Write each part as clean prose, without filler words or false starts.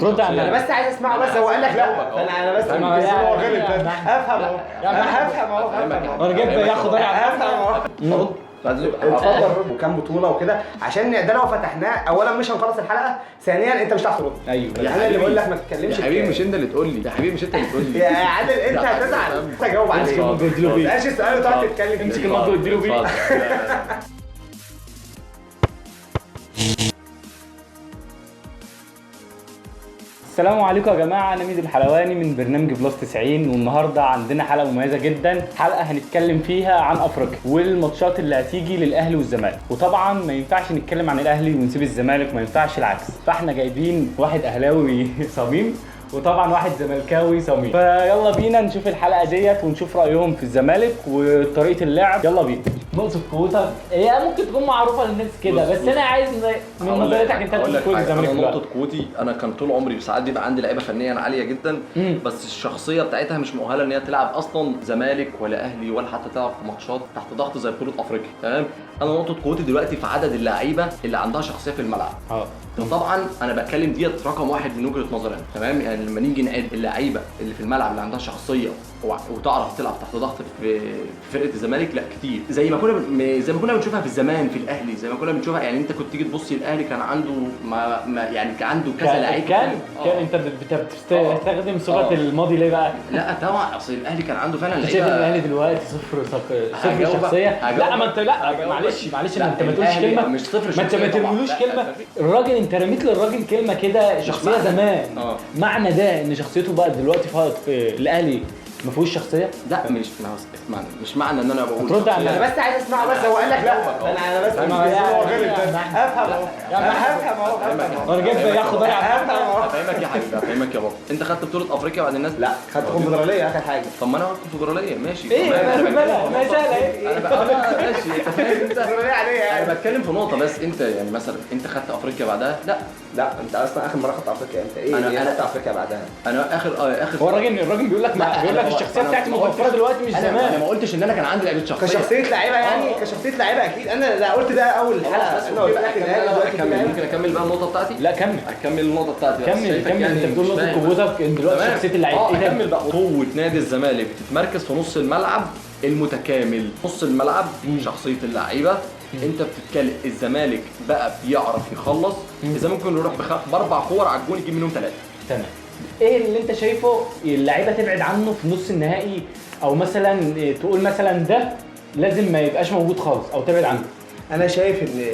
ترد على انا بس عايز اسمعه، بس هو قال لك لا، فانا بس هو غلط. افهم اهو، افهم اهو، انا جايب ياخد افهم اهو. اتفضل. وكام بطوله وكده، عشان ده لو فتحناه اولا مش هنخلص الحلقة، ثانيا انت مش هتعرف ترد. ايوه يعني انا اللي بقول لك ما تتكلمش يا حبيبي، مش انت اللي تقول لي يا حبيبي، مش انت اللي تقول لي يا عادل، انت هتزعل. انت جاوب عليه، ما تسالش السؤال وتقعد تتكلم. امسك المج واديله بيه. السلام عليكم يا جماعة، انا ميدو الحلواني من برنامج بلس 90، والنهارده عندنا حلقة مميزة جدا، حلقة هنتكلم فيها عن افريقيا والماتشات اللي هتيجي للاهلي والزمالك. وطبعا ما ينفعش نتكلم عن الاهلي ونسيب الزمالك، ما ينفعش العكس، فاحنا جايبين واحد اهلاوي صميم وطبعا واحد زملكاوي صميم. فيلا بينا نشوف الحلقة ديت ونشوف رايهم في الزمالك وطريقه اللعب. يلا بينا. نقطة قوتك هي ممكن تكون معروفة للناس كده، بس أنا عايز من نظريتك أنت نقطة قوة الزمالك. أنا نقطة قوتي، أنا كان طول عمري ساعات بيبقى عندي لعيبة فنيا عالية جدا، بس الشخصية بتاعتها مش مؤهلة إن هي تلعب أصلا زمالك ولا أهلي ولا حتى تلعب في ماتشات تحت ضغط زي بطولة أفريقيا. تمام. أنا نقطة قوتي دلوقتي في عدد اللعيبة اللي عندها شخصية في الملعب. طبعا انا بتكلم ديت رقم واحد من وجهه نظري انا. تمام. يعني لما نيجي نعد اللعيبة اللي في الملعب اللي عندها شخصية وتعرف تلعب تحت ضغط في فرقه الزمالك، لا كتير، زي ما كنا بنشوفها في الزمان في الاهلي، زي ما كنا بنشوفها. يعني انت كنت تيجي تبص الاهلي كان عنده ما يعني كان عنده كذا لعيب. كان انت بتستخدم صيغة الماضي ليه بقى؟ لا طبعا، اصل الاهلي كان عنده فعلا لعيبة. شايف ان الاهلي دلوقتي صفر شخصية؟ لا ما انت، لا معلش انت ما تقولش كلمة، مش صفر ما انت ما ترميلوش كلمة. الراجل انت رميت للراجل كلمة كده شخصية زمان. معنى ده ان شخصيته بقى دلوقتي في الاهلي ما فيهوش شخصية؟ لا مش معنى ان انا بقول ترد على. انا بس عايز اسمعه، بس هو قال لك لا، فانا بس هو غلط. افهم اهو، افهم اهو، انا جايب ياخد افهم اهو. افهمك يا حبيبي، افهمك يا بابا. انت خدت بطوله افريقيا بعد الناس؟ لا خدت كونفدراليه اخر حاجة. طب ما انا واخد كونفدراليه، ماشي. ايه ما سهلة ايه. انا بقى ماشي، انت فاهم، انت كونفدراليه عادية يعني. انا بتكلم في نقطة بس، انت يعني مثلا انت خدت افريقيا بعدها؟ لا انت اصلا اخر مرة خدت افريقيا انت ايه؟ انا خدت افريقيا بعدها. انا اخر هو الراجل بيقول لك الشخصية بتاعتي متوفرة دلوقتي مش زمان. انا ما قلتش ان انا كان عندي لعيبة شخصية كشخصية لعيبة، يعني كشخصية لعيبة اكيد. انا لا قلت ده اول حلقة، انا قلت لك دلوقتي. ممكن اكمل بقى النقطة بتاعتي؟ لا كمل، اكمل النقطة بتاعتي. كمل. انت بتقول نقطة قوتك ان دلوقتي شخصية اللعيب. ايه كمل بقى. قوة نادي الزمالك بتتمركز في نص الملعب المتكامل، نص الملعب شخصية اللعيبة. انت بتتكلم الزمالك بقى بيعرف يخلص، اذا ممكن يروح باربع كور على الجون يجيب منهم 3. تمام. ايه اللي انت شايفه اللعيبة تبعد عنه في نص النهائي، او مثلا تقول مثلا ده لازم ما يبقاش موجود خالص او تبعد عنه؟ انا شايف ان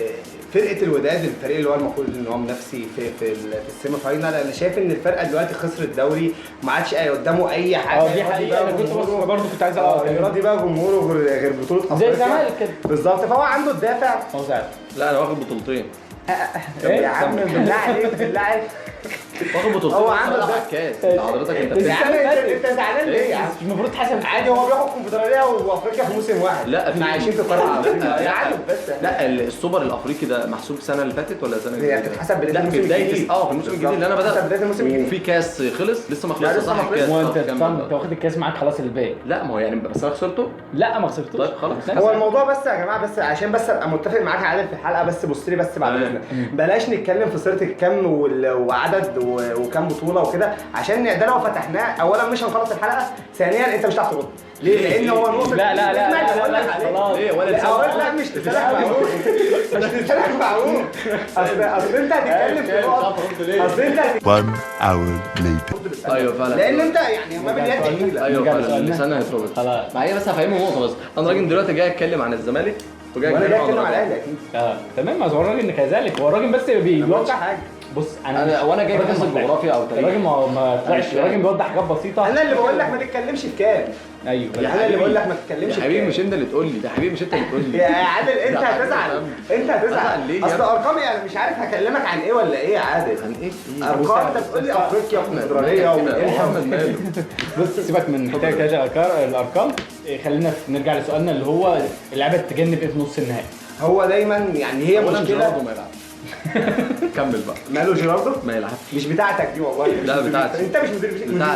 فرقه الوداد، الفريق اللي هو المفروض ان هو منافسي في ال semi final، انا شايف ان الفرقة دلوقتي خسرت الدوري، ما عادش قدامه اي حاجة. دي حقيقة. انا كنت برضه كنت عايز يراضي بقى جمهوره غير بطوله افريقيا زي الزمالك كده بالظبط، فهو عنده الدافع. لا انا واخد بطولتين يا عم، بالله عليك بالله عليك، واخد بطولتين. هو عنده كاس. انت حضرتك انت زعلان ليه يا عم؟ مش المفروض تحسب عادي، هو بياخد كونفدراليه وافريقيا في موسم واحد. لا احنا عايشين في قارة افريقيا عادي. بس لا السوبر الافريقي ده محسوب السنة اللي فاتت ولا السنة اللي هي بتتحسب بداية الموسم الجديد؟ في الموسم الجديد اللي انا بدات بداية الموسم الجديد. وفي كاس خلص لسه ما خلصش، صح؟ الكاس انت واخد الكاس معاك خلاص الباقي. لا ما هو يعني بس انا خسرته. لا ما خسرتوش. طيب خلاص. هو الموضوع بس يا جماعة، بس عشان بس ابقى متفق معاك يا عادل في الحلقة، بس بص لي بس بعد اذنك، بلاش نتكلم في صيغة الكم وعدد وكم بطوله وكده، عشان ده لو فتحناه اولا مش هنخلص الحلقة، ثانيا انت مش هتعرف ترد. ليه؟ لان هو نقطة. لا لا لا لا ليه ولا لا مش لسانك معقول، مش لسانك معقول. اصل انت هتتكلم في نقط، اصل انت 1 hour later. ايوه فعلا، لان انت يعني ما باليد حيله. ايوه فعلا لسانها هيتربط خلاص. معايا بس هفهمه نقطة بس. انا راجل دلوقتي جاي اتكلم عن الزمالك وجاي اتكلم على الاهلي اكيد. تمام. ما هو الراجل كذلك، هو الراجل بس بيوضح حاجة. بص انا وانا جاي في حصة جغرافيا او تاريخ، الراجل ما طلعش، الراجل بيوضح حاجات بسيطة. انا اللي بقول لك ما تتكلمش في كام. ايوه انا اللي بقول لك ما تتكلمش يا حبيبي، مش انت اللي تقول لي يا حبيبي، مش انت اللي تقول لي يا عادل. انت هتزعل، انت هتزعل. اصل ارقامي انا مش عارف هكلمك عن ايه ولا ايه يا عادل. عن ايه؟ ارقام. انت بتقول لي افريقيا وكونفدراليه ومحمد ماله. بص سيبك من حكاية الارقام، خلينا نرجع لسؤالنا اللي هو اللعيبة تتجنب ايه في نص النهائي. هو دايما يعني هي مشكلة. ما يلعبش. كمل بقى. ماله جيراردو؟ ما يلعبش. مش بتاعتك دي والله. لا بتاعتي. انت مش مدير،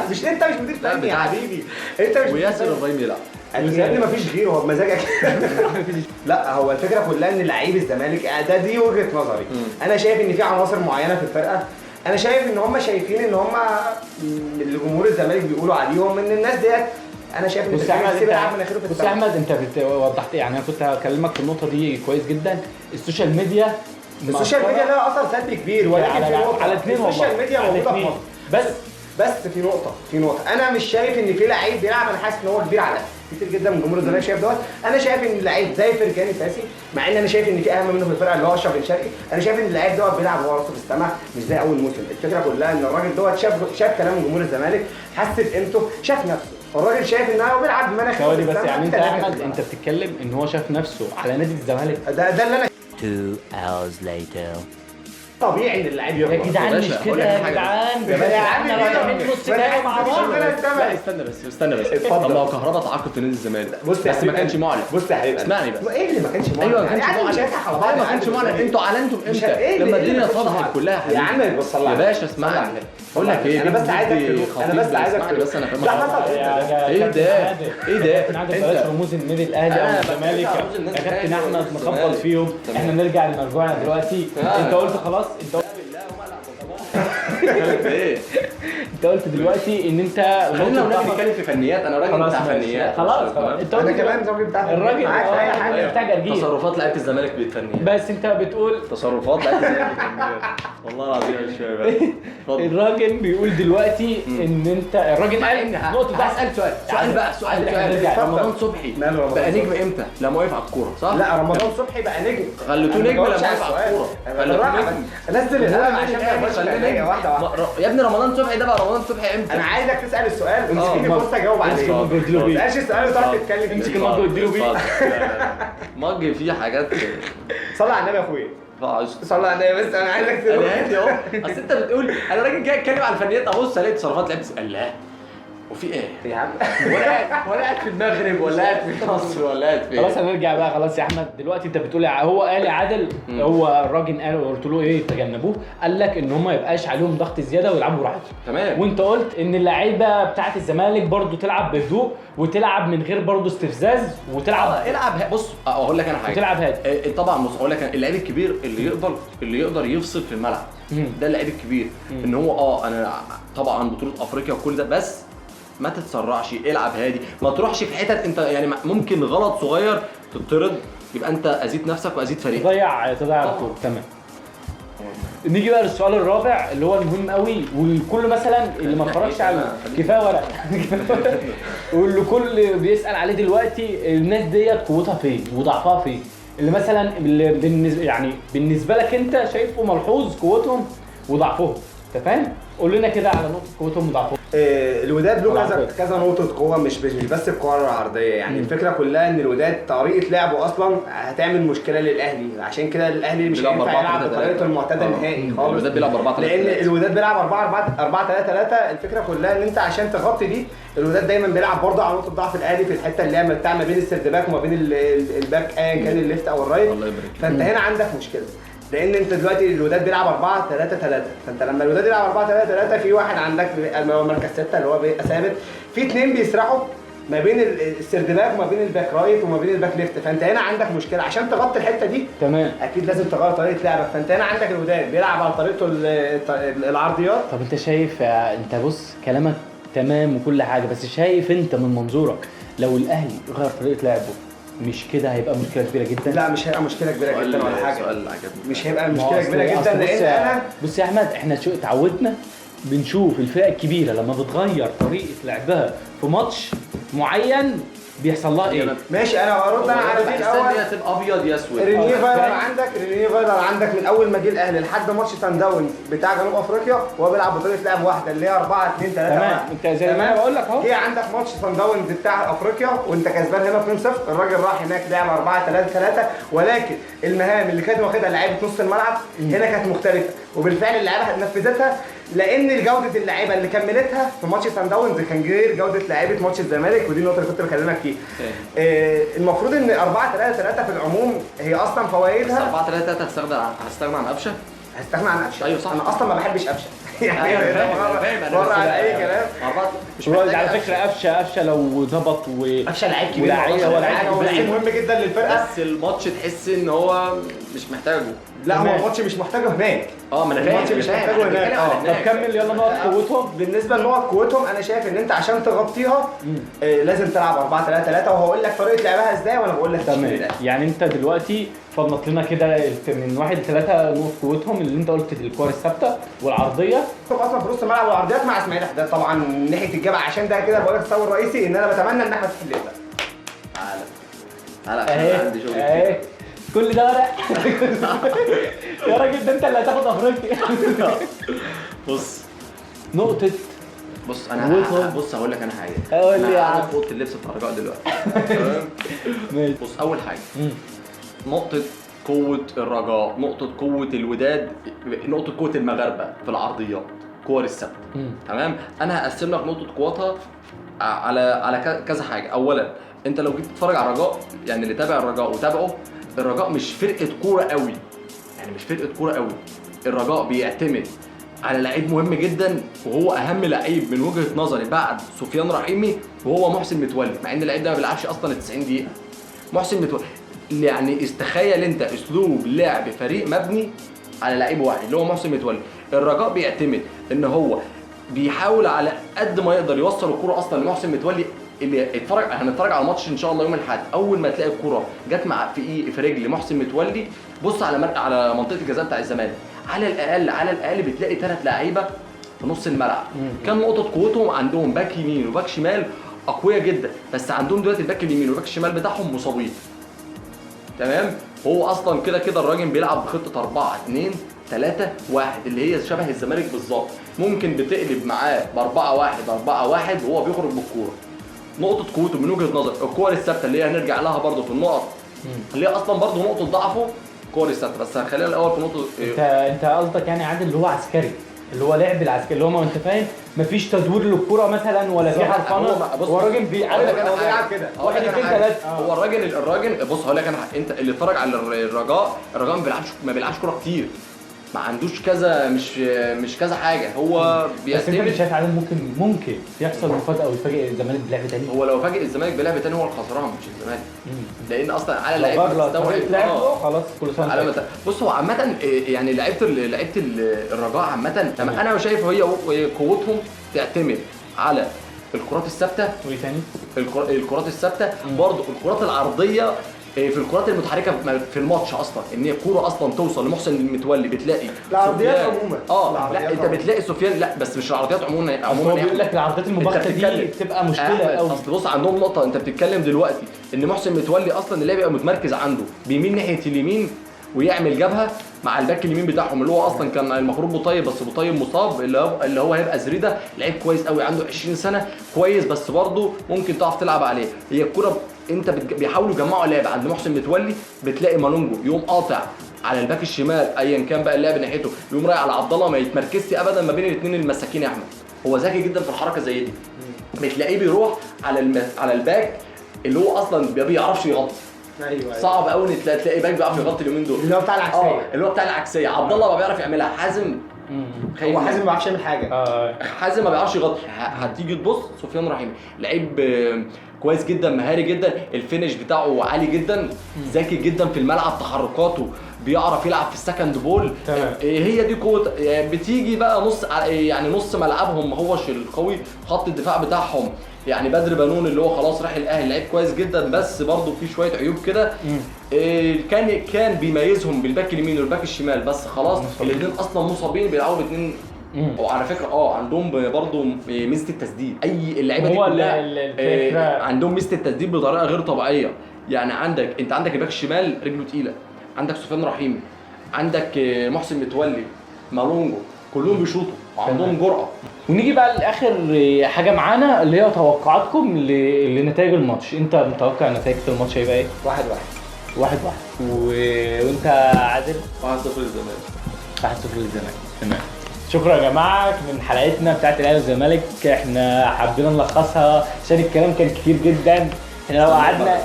مش انت مش مدير فني يا حبيبي. انت مش وياسر ابراهيم يلعب يا ابني، مفيش غيره، هو بمزاجك. لا هو الفكرة كلها ان لعيب الزمالك ده، دي وجهه نظري. انا شايف ان في عناصر معينة في الفرقة انا شايف ان هم شايفين ان هم اللي جمهور الزمالك بيقولوا عليهم ان الناس ديت، انا شايف ان بص بيلعب مناخيره في بص يا احمد، انت وضحت يعني، انا كنت هكلمك في النقطة دي كويس جدا. ال social media ال social media لها اثر سلبي كبير، ولكن في نقطة على الاثنين والله، ال social media موجودة في مصر، بس في نقطة انا مش شايف ان في لعيب بيلعب انا حاسس ان هو كبير على كتير جدا من جمهور الزمالك شايف دوت. انا شايف ان لعيب زي فرجاني ساسي، مع ان انا شايف ان في اهم منه في الفرقة اللي هو اشرف بن شرقي، انا شايف ان اللعيب دوت بيلعب وهو راسه في السماء مش زي اول موسم. الفكرة كلها ان الراجل دوت شاف كلام جمهور الزمالك، حس بقيمته، شاف نفسه، الراجل شايف ان هو بيلعب بمناخيره. بس يعني انت يا احمد انت بتتكلم ان هو شاف نفسه على نادي الزمالك، ده اللي انا 2 hours later. طبيعي ان اللعيب يغلط يا جدعان، مش كده يا جدعان، يا نص دقيقة مع بعض. استنى بس. طب ما هو كهربا تعاقد في نادي الزمالك، بس ما كانش معلن. بص يا حبيبي اسمعني بس، ايه اللي ما كانش معلن؟ ايوه ما كانش معلن، ما كانش معلن. انتوا اعلنتوا امتى؟ لما الدنيا اتفضحت كلها يا عم. بص يا باشا اسمعني، بقول لك ايه، انا بس عايزك بس انا فاهم ايه ده ايه ده. انت بلاش رموز النادي الاهلي او الزمالك يا كابتن احمد، نخبط فيهم. احنا نرجع لمرجوعنا دلوقتي. انت قلت خلاص، انت قلت دلوقتي ان انت خلينا نتكلم في فنيات. انا راجل بتاع فنيات خلاص. انت انا كمان راجل بتاع الراجل معاك في اي حاجة بتاع جرجير. تصرفات لعيبة الزمالك بالفنيات، بس انت بتقول تصرفات لعيبة الزمالك بالفنيات. والله العظيم مش فاهم. الراجل بيقول دلوقتي ان انت الراجل قال نقطة. هسال سؤال بقى، سؤال. رمضان صبحي بقى نجم امتى؟ لما وقف على الكورة صح؟ لا، رمضان صبحي بقى نجم، خليتوه نجم لما وقف على الكورة. نزل القلم عشان ما يبقاش واحدة واحدة. يا ابني رمضان صبحي ده بقى رمضان صبحي امتى؟ انا عايزك تسال السؤال وتديني فرصة اجاوب عليه. ما تسالش السؤال وتقعد تتكلم. امسك المج واديله بيه. مج فيه حاجات. صلي على النبي يا اخويا، صلي على النبي. بس انا عايزك تقول انا هادي اهو. اصل انت بتقول انا راجل جاي اتكلم على الفنيات، ابص الاقي تصرفات لعيبة. الله، وفي ايه يا عم؟ ولا قاعد في المغرب ولا قاعد في مصر ولا قاعد فين. خلاص هنرجع بقى. خلاص يا احمد، دلوقتي انت بتقول هو قال يا عادل، هو الراجل قال وقلت له ايه تجنبوه، قال لك ان هم ما يبقاش عليهم ضغط زيادة ويلعبوا براحتهم. تمام. وانت قلت ان اللعيبة بتاعه الزمالك برضو تلعب بهدوء وتلعب من غير برضو استفزاز وتلعب العب. بص اقول لك انا حاجة، وتلعب هادي. طبعا بص اقول لك، اللعيب الكبير اللي يقدر يفصل في الملعب ده اللعيب الكبير. ان هو انا طبعا بطوله افريقيا وكل ده، بس ما تتسرعش، العب هادي، ما تروحش في حتت انت يعني ممكن غلط صغير تطرد، يبقى انت اذيت نفسك واذيت فريقك، تضيع الكورة. تمام. نيجي بقى للسؤال الرابع اللي هو المهم قوي، والكل مثلا اللي ما اتفرجش على كفاية ورق واللي كل بيسال عليه دلوقتي، الناس ديت قوتها فين وضعفها فين؟ اللي مثلا اللي بالنسبة يعني بالنسبة لك انت شايفه ملحوظ قوتهم وضعفهم، انت فاهم؟ قول لنا كده على نقطة قوتهم وضعفهم. الوداد له كذا نقطة قوة، مش بس الكره العرضية يعني. الفكرة كلها ان الوداد طريقه لعبه اصلا هتعمل مشكلة للاهلي، عشان كده الاهلي مش هينفع يلعب بطريقته المعتادة نهائي خالص. الوداد بيلعب 4 3 لان الوداد بيلعب 4 4 3 3. الفكرة كلها ان انت عشان تغطي دي، الوداد دايما بيلعب برضه على نقطة ضعف الاهلي في الحتة اللي هي بتاع ما بين ال third back وما بين ال back ايا كان ال left او ال right. فانت هنا عندك مشكلة، لان انت دلوقتي الوداد بيلعب 4 3 3، فانت لما الوداد يلعب 4 3 3 في واحد عندك مركز 6 اللي هو بيبقى ثابت، في اثنين بيسرحوا ما بين ال third back وما بين ال back right وما بين ال back left، فانت هنا عندك مشكلة عشان تغطي الحتة دي. تمام. اكيد لازم تغير طريقه لعبك، فانت هنا عندك الوداد بيلعب على طريقته العرضيات. طب انت شايف، انت بص كلامك تمام وكل حاجة، بس شايف انت من منظورك لو الاهلي غير طريقه لعبه مش كده هيبقى مشكلة كبيرة جدا؟ لا مش هيبقى مشكلة كبيرة جدا ولا حاجة. سؤال عجبني. مش هيبقى مشكلة كبيرة جدا لان انا بص يا احمد، احنا اتعودنا بنشوف الفرق الكبيرة لما بتغير طريقه لعبها في ماتش معين بيحصل لها ايه؟ ماشي، انا هرد انا على دي الاول. هي تبقى ابيض يا اسود. رينيه فايلر عندك، رينيه فايلر عندك من اول ما جه الاهلي لحد ماتش سان داونز بتاع جنوب افريقيا وهو بيلعب بطريقة لعب واحدة اللي هي 4 2 3 تمام. انت زي ما انا بقول لك اهو، جه عندك ماتش سان داونز بتاع افريقيا وانت كسبان هنا 2-0، الراجل راح هناك لعب 4 3 3، ولكن المهام اللي كان واخدها لعيبة نص الملعب هنا كانت مختلفة، وبالفعل اللعيبة نفذتها، لان جوده اللعيبة اللي كملتها في ماتش سان داونز كان غير جوده لعيبة ماتش الزمالك، ودي النقطة اللي كنت بكلمك فيها. المفروض ان 4 3 3 في العموم هي اصلا فوائدها 4 3 3. هتستغنى عن قفشه؟ هستغنى عن قفشه. ايوه صح، انا اصلا ما بحبش قفشه يعني بره على اي كلام. مش على فكرة قفشه لو ظبط قفشه لعيب كبير، هو لعيب مهم جدا للفرقة، بس الماتش تحس ان هو مش محتاجه. لا هو الماتش مش محتاجه هناك. ما انا فاهم، مش محتاجه هناك. طب كمل يلا نقط قوتهم. بالنسبة لنقط قوتهم انا شايف ان انت عشان تغطيها لازم تلعب 4-3-3، وهقول لك طريقه لعبها ازاي وانا بقول لك تمام. يعني انت دلوقتي فضلت لنا كده من 1 ل 3 نقط قوتهم اللي انت قلت، الكور الثابتة والعرضيه اصلا في نص الملعب والعرضيات مع اسماعيل حداد طبعا ناحية الجبهة، عشان ده كده بقول لك السبب الرئيسي ان انا بتمنى ان احمد فتحي اللي يبدا. تعالى عشان عندي شغل كتير. كل ده ورق يا راجل، ده انت اللي هتاخد افريقيا. بص نقطة، بص انا بص هقول لك انا حاجة. قول لي يا عم. في اوضة اللبس بتاع الرجاء دلوقتي. تمام ماشي. بص اول حاجة نقطة قوة الرجاء، نقطة قوة الوداد، نقطة قوة المغاربة في العرضيات كور الثابتة. تمام. انا هقسم لك نقطة قوتها على كذا حاجة. اولا انت لو جيت تتفرج على الرجاء، يعني اللي تابع الرجاء وتابعه، الرجاء مش فرقه كورة قوي، يعني مش فرقه كورة قوي. الرجاء بيعتمد على لعيب مهم جدا، وهو اهم لعيب من وجهه نظري بعد سفيان رحيمي، وهو محسن متولي، مع ان اللعيب ده ما بيلعبش اصلا 90 دقيقة. محسن متولي يعني استخيل انت اسلوب لعب فريق مبني على لعيب واحد اللي هو محسن متولي. الرجاء بيعتمد ان هو بيحاول على قد ما يقدر يوصل الكرة اصلا لمحسن متولي. اللي اتفرج، هنتفرج على الماتش ان شاء الله يوم الاحد، اول ما تلاقي الكرة جت مع في رجل محسن متولي، بص على على منطقة الجزاء بتاع الزمالك، على الاقل بتلاقي 3 لعيبة في نص الملعب. كان نقطة قوتهم عندهم باك يمين وباك شمال اقوياء جدا، بس عندهم دلوقتي الباك اليمين والباك الشمال بتاعهم مصابين. تمام. هو اصلا كده كده الراجل بيلعب بخطه 4-2-3-1 اللي هي شبه الزمالك بالظبط، ممكن بتقلب معاه ب 4-1-4-1 وهو بيخرج بالكورة. نقطة قوته من وجهه نظر الكور الثابتة اللي هي هنرجع لها برده في النقط اللي هي اصلا برده نقطة ضعفه الكور الثابتة، بس هنخلينا الاول في نقطة. انت قصدك يعني عادل اللي هو عسكري، اللي هو لعب العسكري، اللي هو ما انت فاهم مفيش تدوير للكرة مثلا ولا في حرفنه، هو الراجل بيعرف هو بيلعب كده 1 2 3. هو الراجل بص هقول لك انا، انت اللي اتفرج على الرجاء ما بيلعبش كورة كتير، ما عندوش كذا، مش كذا حاجة، هو بيعتمد. بس انت مش شايف عادل ممكن يحصل مفاجاة ويفاجئ الزمالك بلعب تاني؟ هو لو فاجئ الزمالك بلعب تاني هو الخسران مش الزمالك، لان اصلا على لعيبة تستوعب خلاص كل سنة على بص هو عامة يعني لعيبة الرجاء عامة انا شايف هي قوتهم تعتمد على الكرات الثابتة. وايه تاني؟ الكرات الثابتة برضه، الكرات العرضية في الكرات المتحركة في الماتش اصلا، ان هي كورة اصلا توصل لمحسن المتولي بتلاقي العرضيات عموما. لا انت بتلاقي سفيان، لا بس مش العرضيات عموما هو بيقول لك العرضيات المباغته دي بتبقى مشكلة قوي. اصل بص عندهم نقطة، انت بتتكلم دلوقتي ان محسن متولي اصلا اللي بيبقى متمركز عنده بيميل ناحية اليمين ويعمل جبهة مع الباك اليمين بتاعهم اللي هو اصلا كان المفروض بوطيب، بس بوطيب مصاب، اللي هو هيبقى زريده، لعيب كويس قوي عنده 20 سنة كويس، بس برضه ممكن تعرف تلعب عليه. هي الكره انت بيحاولوا يجمعوا لعب عند محسن متولي، بتلاقي مالونجو يقوم قاطع على الباك الشمال ايا كان بقى اللاعب ناحيته، يقوم رايح على عبد الله، ما يتمركزش ابدا ما بين الاثنين المساكين. يا احمد هو ذكي جدا في الحركة زي دي، بتلاقيه بيروح على الباك اللي هو اصلا ما بيعرفش يغطي. ايوه صعب قوي ان تلاقي باك بيعرف يغطي اليومين دول، اللي هو بتاع العكسيه، اللي هو بتاع العكسيه. عبد الله ما بيعرف يعملها، حازم هو حازم ما بيعرفش يعمل حاجة، حازم ما بيعرفش يغطي. هتيجي تبص سفيان رحيمي لعيب كويس جدا، مهاري جدا، ال finish بتاعه عالي جدا، ذكي جدا في الملعب، تحركاته بيعرف يلعب في ال second ball. تمام. هي دي قوة. بتيجي بقى نص، يعني نص ملعبهم ما هوش القوي، خط الدفاع بتاعهم يعني بدر بنون اللي هو خلاص راح الاهلي لعيب كويس جدا، بس برضه في شوية عيوب كده. كان بيميزهم بالباك اليمين والباك الشمال، بس خلاص الاثنين اصلا مصابين، بيلعبوا باثنين. وعلى فكرة عندهم برضه ميزة التسديد، اي اللعيبة دي كلها عندهم ميزة التسديد بطريقة غير طبيعية. يعني انت عندك الباك الشمال رجله تقيلة، عندك سفيان رحيمي، عندك محسن متولي، مالونجو، كلهم بيشوطوا وعندهم جرأه. ونيجي بقى لاخر حاجة معانا اللي هي توقعاتكم لنتائج الماتش. انت متوقع نتائج الماتش هيبقى ايه؟ 1-1. 1-1. وانت عادل؟ 1-0 للزمالك. 1-0 للزمالك. تمام. شكرا يا جماعة من حلقتنا بتاعت الاهلي والزمالك، احنا حبينا نلخصها عشان الكلام كان كتير جدا. احنا لو قعدنا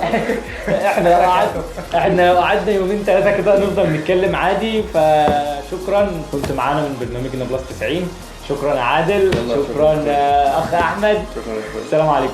احنا لو قعدنا يومين 3 كده نفضل نتكلم عادي. فشكرا كنت معانا من برنامجنا بلس 90. شكرا عادل، شكرا اخ احمد، السلام عليكم.